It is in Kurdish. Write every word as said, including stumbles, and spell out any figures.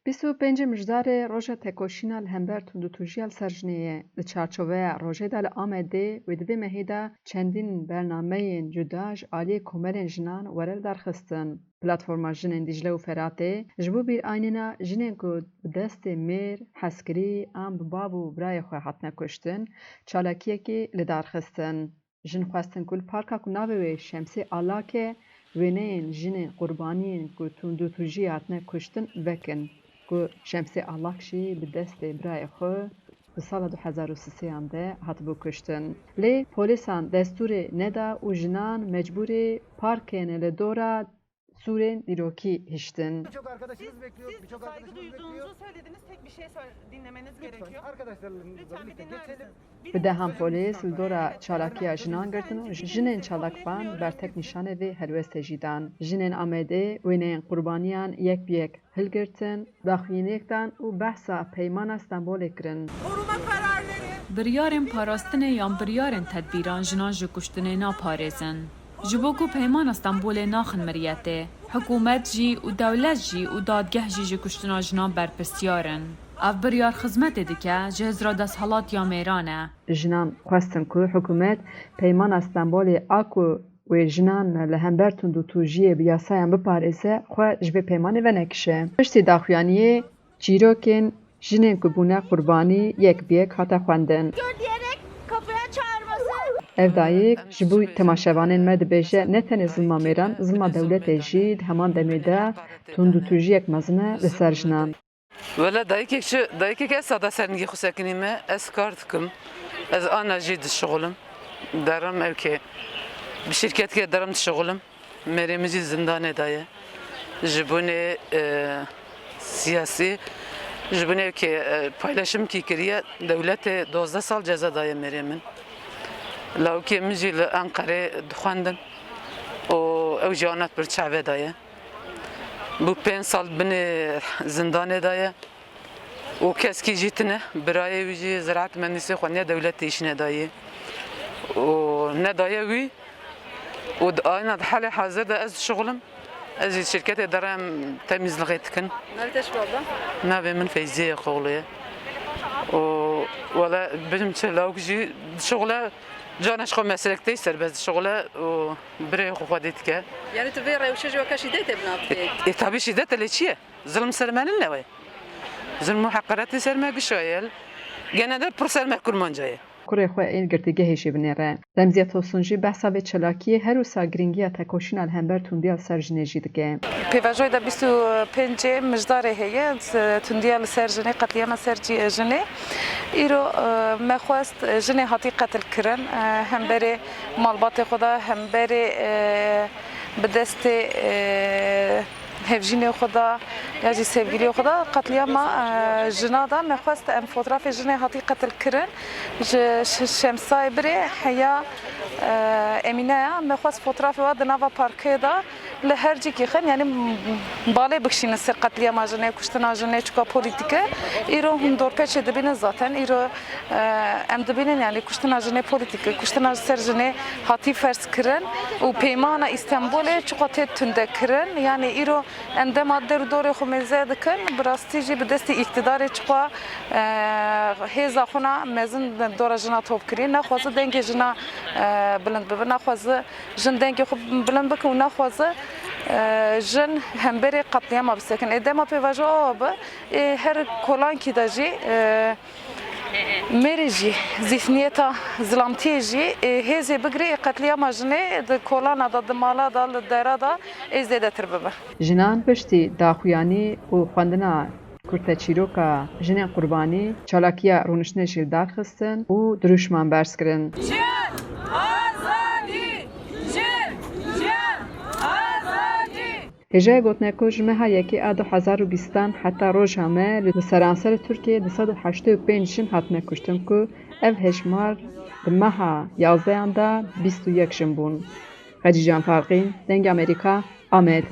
Bîst û pêncê Mijdarê roja tekoşîna li hember tundûtûjiya li ser jinê ye. Li çarçoveya rojê de li Amedê wê di vê mehê de çendîn bernameyên cuda ji aliyê komelên jinan were lidarxistin. Platforma Jinên Dîcle û Feratê ji bo bîranîna jinên ku bi destê mêr, hezkirî an bi bav û birayê xwe hatine kuştin, çalakiyekê lidarxistin. Jin xwestin ku li parka ku navê wê Şemsê Alak e, wêneyên jinên qurbaniyên ku tundûtûjî hatine kuştin vekin, ku Şemsê Alak jî bi destê birayê xwe di sala du hezar û sêyan de hatibû kuştin. Lê polîsan destûrê neda û jinan mecbûrî parkên li dora sûrên dîrokî hiştin. Birçok arkadaşımız bekliyor, Siz birçok saygı arkadaşımız bekliyor. Duyduğunuzu söylediğiniz tek bir şey söyle- dinlemeniz Lütfen gerekiyor. Arkadaşlarımıza Lütfen bir lütfen dinler geçelim. Misiniz? Bi dehan polîs li dora çalakiya jinan girtin û jinên çalakvan bertek nîşanê vê helwestê jî dan. Jinên Amedê wêneyên qurbaniyan yek bi yek hilgirtin, daxuyaniyek dan û behsa Peymana Stenbolê kirin. Koruma kararları. Biryarên parastinê yan biryarên tedbîran jinan ji kuştinê naparêzin. Ji bo ku Peymana Stenbolê naxin miriyetê, hikûmet jî û dewlet jî û dadgeh jî ji kuştina jinan berpirsiyar in. Ev biryar xizmetê dike ji hizra desthilat ya mêran e. Jinan xwestin ku hikûmet Peymana Stenbolê a ku wê jinan li hember tundûtûjiyê bi yasayan biparêze, xwe ji vê peymanê venekişe. Piştî daxuyaniyê çîrokên jinên ku bûne qurbanî yek bi yek hate xwendin. Gör diyerek kapıya çağırması. Ev dayik ji bo temaşevanên me dibêje, ne tenê zilma mêran, zilma dewletê jî di heman demê de tundûtûjiyek mezin e li ser jinan. Wele dayikek çi, dayikek ez sada ser nigê xwe sekinîme, ez kar dikim. Ez ana jî dişixulim. Derim ew ke bi şîrketke derim dişixulim. Mêrê min jî zindanê de ye. Ji bunê, e, siyasî, ji bunê ke, e, paylaşimkî kiriye, dewletê dozdeh sal ceza daye mêrê min. Lawikê min jî li Enqerê dixwendin û ew jî ana pir çavê daye. Bû pênc sal binê zindanê de ye û keskî jî tine. Birayê wî jî ziraet mühendisê xweniye, dewletê îşine dayê û nedaye wî û di ayna di halê hazir de ez dişixulim. Ez jî şirketê derem temîzlixê dikin. Navê te çi be abla? Navê min Feyziye Yekoglu ye. Û wele bilim çi lawik jî dişixule, cana ji xwe meslek tê serbest dişixule û birê xwe xwedê dike. Yani tu vê rewşê ji weke şîdetê bi nav dikî? E, e, tabî şîdet e, lê çi ye? Zilm ser me nine we. Zilm û heqaretê ser me gişa ye. Gene de pir ser me kurmanca ye. Kurê xwe ên girtîgehê jî binêre. Remziye Tosun jî behsa vê çalakiyê her wisa girîngiya tekoşîna li hember tundiya li ser jinê jî dike. Pêvajoyê de bîst û pêncê Mijdarê heye, tundiya li ser jinê, qetliyama ser cî-, jinê. Îro, e, me xwest jinê hatî qetil kirin, e, hemberê malbatê xwe de, hemberê, e, bi destê, e, hevjînê xwe de ya jî sevgiliyê xwe de qetliyama, e, jina de me xwest em fotrafê jinê hatî qetil kirin. Ji Ş-, Şemsayê birê heya, e, Emîne ya. Me xwest fotrafê wa di nava parkê de li her cîkî xin, yanî m-, balê bikişînin ser qetliyama jinê, kuştina jinê, çika polîtîk e. Îro hûn dorpêçê dibînin zaten. Îro, e, em dibînin, yanî kuştina jinê polîtîk e, kuştina ji ser jinê hatî ferz kirin û peymana Îstenbulê çiqa tê tunde kirin. Yanî îro em dema der û dorê xwe mêze dikin, bi rastî jî bi destî îktidarê çiqa, e, hêza xwe na mezin dora jina top kiriye. Naxwaze dengê jina, e, bilind bibe, naxwaze jin dengê xwe bilind bike û naxwaze, e, jin hemberê qetliyama bisekin. Ê dema pêvajo awa be, ê her kolankî de jî, e, mêrê jî, zîhniyeta zilamtiyê jî, ê, hêzê bigire, ê, qetliyama jinê di kolana de, di mala de, li dera de, ê, zêdetir bibe. Jinan piştî daxuyanî û xwendina kurteçîroka jinên qurbanî, çalakiya rûniştinê jî li dar xistin û dirûşman berz kirin. Jiyan! Azadî! Jin! Jiyan! Azadî! Hêjayê gotinê ku ji meha yekê a du hezar û bîstan heta roja me li seranserê Tirkiyeyê du sed û heştê û pênc jin hatine kuştin ku ev hejmar di meha yazdehan de bîst û yek jin bûn. Xecîcan Farqîn, Dengê Amerîka, Amed.